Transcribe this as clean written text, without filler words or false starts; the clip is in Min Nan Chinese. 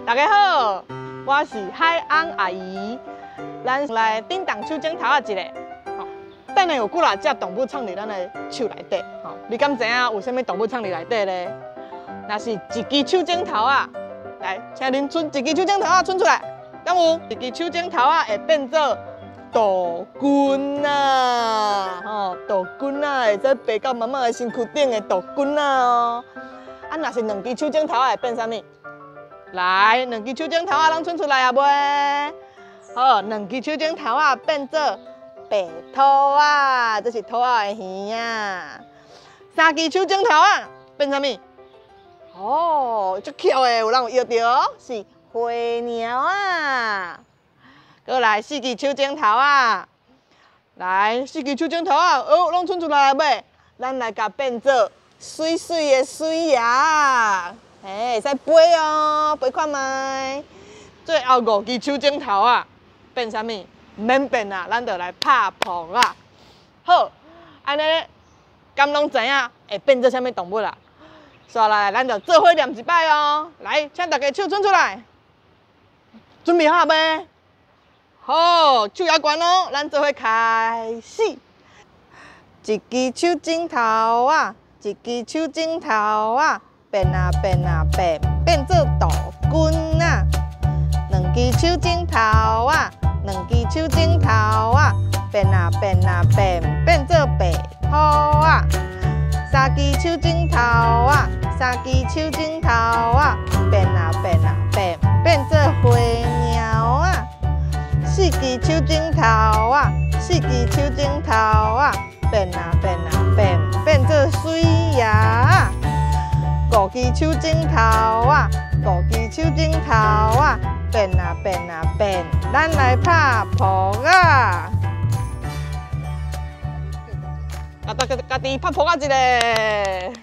大家好，我是海翁阿姨，咱來振動手指頭仔一下。吼，等下有幾若隻動物藏佇咱的手內底。吼，你敢知影有啥物動物藏佇內底咧？若是一支手指頭仔，來，請恁伸一支手指頭仔伸出來，敢有？一支手指頭仔會變做杜鵑仔，吼，杜鵑仔會使爬到媽媽的身軀頂的杜鵑仔哦。啊，若是兩支手指頭仔會變啥物？來，兩支手指頭仔攏伸出來啊未？好，兩支手指頭仔變做白兔仔，這是兔仔的耳仔。三支手指頭仔變啥物？哦，足巧的，有人有搖著，是火貓仔。閣來四支手指頭仔，來四支手指頭仔，哦，攏伸出來啊未？咱來共變做媠媠的水鴨。嘿，會使飛哦，飛看覓。最後五支手指頭仔，變啥物？毋免變啊，咱就來拍噗仔。好，按呢，敢攏知影會變做啥物動物啦？煞來，咱就做伙念一擺哦。來，請大家手伸出來，準備好未？好，手猶懸哦，咱做伙開始。一支手指頭仔，一支手指頭仔。變啊變啊變，變做杜鵑仔。兩支手指頭仔，兩支手指頭仔，變啊變啊變，變做白兔仔。三支手指頭仔，三支手指頭仔，變啊變啊變，變做火貓仔。四支手指頭仔，四支手指頭仔，變啊變啊變，變做水鴨仔。五支手指頭仔，五支手指頭仔，變啊變啊變，咱來拍噗仔。啊，大家家己拍噗仔一下。